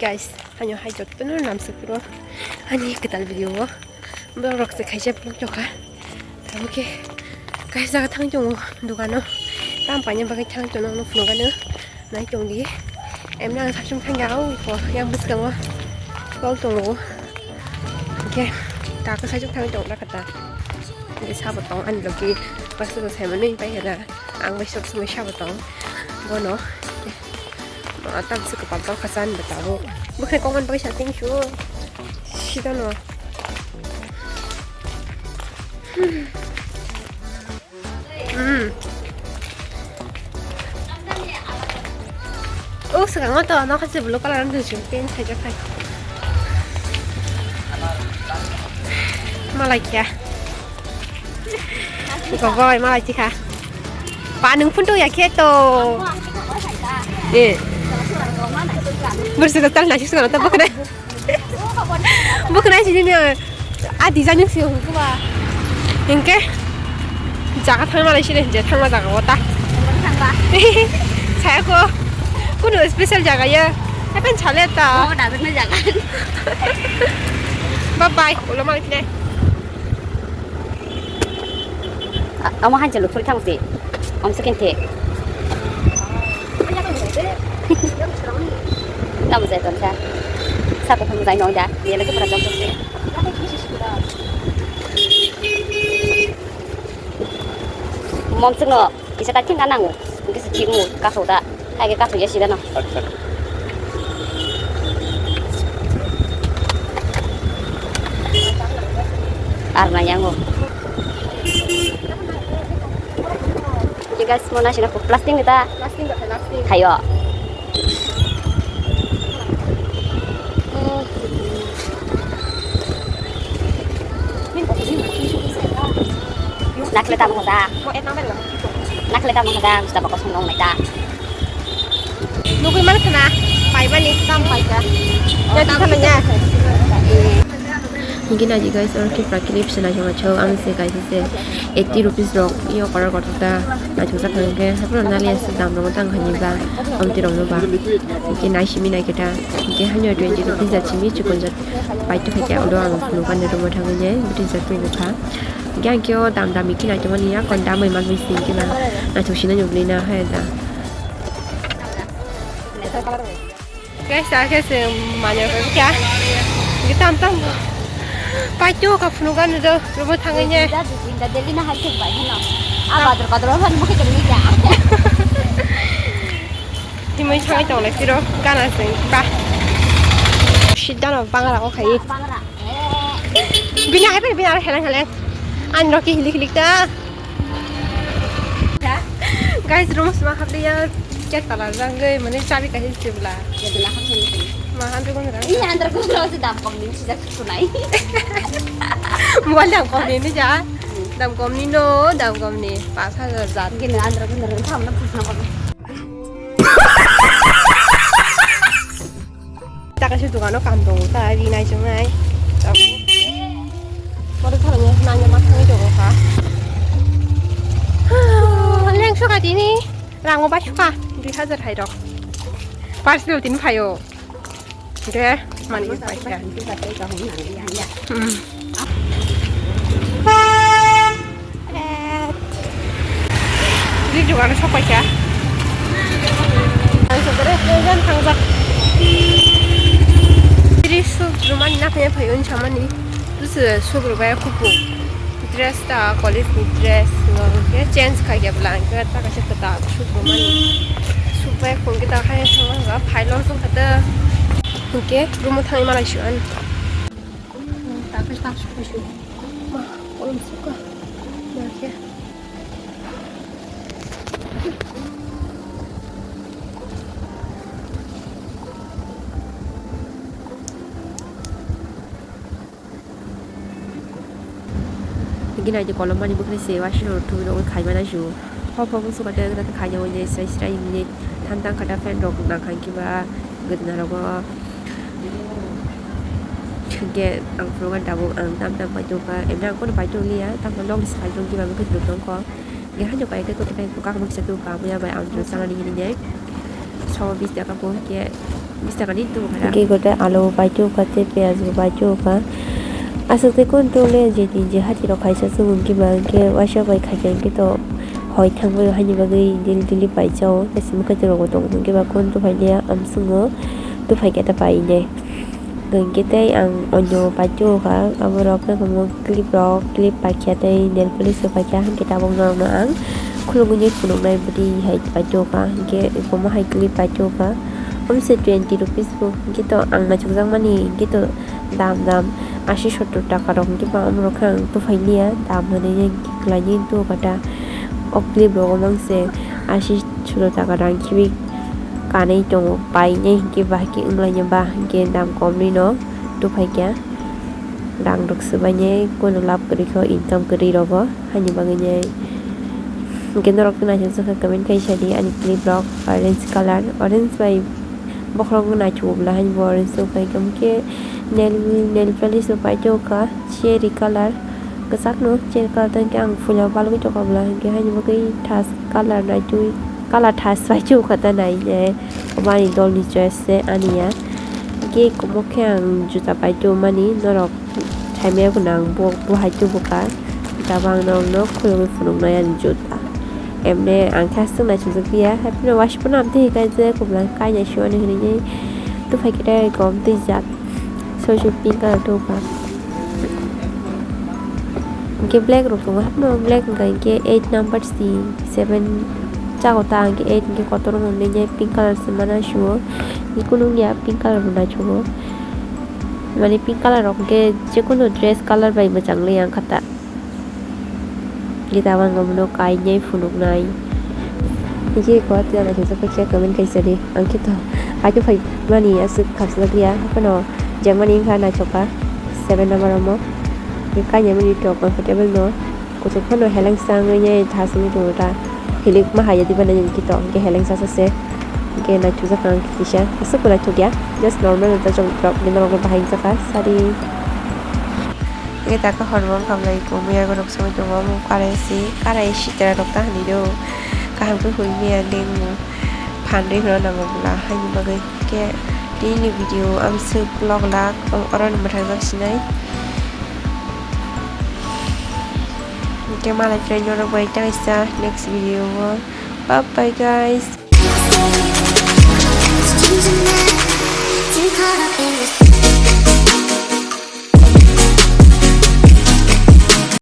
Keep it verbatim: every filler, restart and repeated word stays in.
Guys, ano hai jotono namsukro ani kwtal video o borok se khaisa phunuk tokha. Tamo khe kaisa jaga thang tongo dogano. Tam paina bagwi thang tongo, no phunukano nai tongdi. Emna ang sachung thang ya, o ko yang bwskango kol tongo. Oke, ta ko sachung thang tongo na kata. Oke, sabo tong ani logi baksa ko sai mani pai hera. Ang bai sok sumai sabo tong. Bono. Tam se ko pal tong kasan betabo. Bukhai kongan bai sa ting su. Sidano. Hmm. O swkango to nokha se blue colour ni sing pant khaijak khai. Malai kya? Gogoi malai tikha. Pa nung phuntu ya khe to. Eh. Bursa to tal nasi swkango to bokre. Bukhnai sini ni a design se hukuma. Hingke jaga thangma lai sini je thangma jaga o ta. Thangba. Saya ko kuno special jaga ya. Happen chale ta. Oh, da bukna jaga. Bye bye. Ulo malai sini. Amo hancha lukhul thang si. Om sekin the. Tamo jai ton sa. Sa ko thang jai nong da. Ye lagi pura jom se. Mom sing no. Kisa ta thing ka nango. Kisa thing mo ka so da. Hai ke kasu ya sida no. Acha. Ar na yango. Oke guys, mo na sina ko plastic ni ta. Plastic ni ta, plastic. Thayo. Nakle tamo hoda. Nakle tamo hoda, musta bako song nong naita. Nugui man khna, paimani tam paika. Ya, tam paika. Hingke naidi guys, oro khe prakilip se naithok naithok, ang se kaisa se eighty rupees rok, yo koror kotor ta naithok jak hingke, haphano nali aswk dam rok tang khaini ba, omti rok no ba, hingke naisimi naikhe ta, hingke haino twenty rupees ja simi chikon jak paito khaikhe, oro ang phunukani room o thangwi nai bwtwi jak twi bwkha, hingke ang khe o dam dam hingke naithok mani ya, kon dam bai manwi se hingke ba naithok sina nukli na hai da. Guys, ta khe se manya ko kya? Gitam tam. Pai tu ka phunu kan do, rubo thangai ne. Inda, inda Delhi na hai thik bai heno. A badro badro han mo khe ni ja. Timoi thangai tong le tiro gana sing ba. Sidano bangra ko khai. Bangra. Bini hai bini hai heleng heleng. An roki hilik hilik ta. Guys, room sima habliya, cake tala jangwi, mane chabi kaisa sibla. Yadala hapsani sini. Ma handra gundra. Ini handra gundra si dam kom ni sida sunai. Mobile dam kom ni ni ja. Dam kom ni no, dam kom ni. Pas hajar jat. Gini handra gundra tham na pusna kom. Taka se dogano kam tongo ta ri nai chongnai. Motor tharani nanya ma thangwi tongo kha. Lengso kha tini rango bai sukha dui hajar hai rok. Personal tini phaio. De mani bai kha. Hmm. Ri dogano sok paikha. Ang sokore jan thangjak. Ri suk rumani naphaya phai unsamani. Tuse suk rubaya kupu. Dress ta college ni dress no ke change khaikha bwla ang ke ta kaisa kwtal suk rumani. Suk bai khum ke ta khai thangma phailong sung khata. Hingke room o thangwi malai su ani. Ma, kolom suka. Ma khe. Gina di kolom mani bukni se washing room thumi rok khai mana ju. Hop hop suka te khai jago je srai srai ni tham tang khata fan rok nang khai kiba gotna rogo. Hingke ang phunukha tabuk ang tam tam paitokha, emni ang kono paitok liya, tamo nokni se paitok kiba mokhe tongkho. Hingke haino kaisa kotor kaisa kokak mokhe se tongkha, amoya bai ang sanani hinwi nai. Sawa bis taka bo hwnkhe bis taka ni tubu kha. Hwnkhe eko tei alu bo paitugkha tei piyaj bo paitugkha. Aswk tei kunu tubule je din je hati rok khaisa chwng hwnkhe ba hwnkhe waisa bai khaikha hwnkhe to hoi thangbai haini bagwi daily daily paijao tei simi kaitor rok bo tongo hwnkhe ba kunu tuphai liya amswngo tuphai khe ta painai. Hwnkhe tei ang onyo paitugkha, aborok khe omo clip rok, clip paikha tei nail polish rok paikha, hwnkhe tabuk norokno ang khulugwi phunuknai bwtwi hai paitugkha, hwnkhe omo hai clip paitugkha. Omo se twenty rupees bo, hwnkhe to ang naisukjakmani, hwnkhe to dam dam asi sottor taka rok, hwnkhe ba omorok khe ang tuphai liya, dam hwnwi khlai tugkha ta. O clip rogo mangse asi sottor taka rang khibi kanwi tongo, painai hwnkhe bahai khe wnglainai ba hwnkhe dam komnwi no tuphai kha. Rang rok swbainai kunu lab kwrwi kho income kwrwi rogo haini bagwinai. Hwnkhe norok naisajak kha comment khai sadi ani clip rok orange colour, orange bai bokhorok naithogo bwla haini bo orange tongkha hwnkhe nail nail polish bo paitugkha cherry colour. Kwchakno cherry colour tei hwnkhe ang fuila balgwi tongkha bwla hwnkhe haini bagwi thas colour naitwi colour thas bai tongkha ta nai ne obo ani dolni choice se ani ya. Hwnkhe omo khe ang juta paitugmani norok saimaya phano ang bo bo hai tubukha juta bo ang norokno khulugwi phunuknai ani juta. Emne ang khe aswk naisingjakya haphino waisa phano amtwi hinkhai je kubla kainai siyoni hinwi tei tuphai khe tei gom twijak. Soisu pink colour tubukha. Hwnkhe black rok tongo haphano black hwnkha hwnkhe eight number si seven chago ta hwnkhe eight hwnkhe kotor wng nini pink colour se mana sio. Hwnkhe kunu wngya pink colour bo naithogo. Mane pink colour rok hwnkhe jekunu dress colour bai mwchang le yang kha ta. Hwnkhe tabang omono kainai phunuknai. Hwnkhe eko atwla naithokjak khe comment khai sadi. Ang khe to haikhe phaimani aswk khamsajak ya. Haphano jemani wngkha naithok kha seven number omo. Hwnkhe kainai mani tok comfortable no. Kuchuk phano helengsa wngwi thasingwi tongo ta. Hilik ma hai ya diba nini khe to. Hwnkhe helengsa sa se. Hwnkhe naithokjak ang kisa. Aswk bo naithok ya. Just normal ta jok rok norok bahai wngjakha. Sari. Hwnkhe taka hormon khamlai tongo, muya borok songwi tongo, omo karai si, karai sitra rok ta hinwi do. Kaham khe hoi maya lengmo, phandwi hwnwi nango bwla, haini bagwi khe tini video amswk vlog lak, oroni mwthangjaksinai. Hwnkhe malai phai norok bai ta kaisa next video o. Bye bye guys.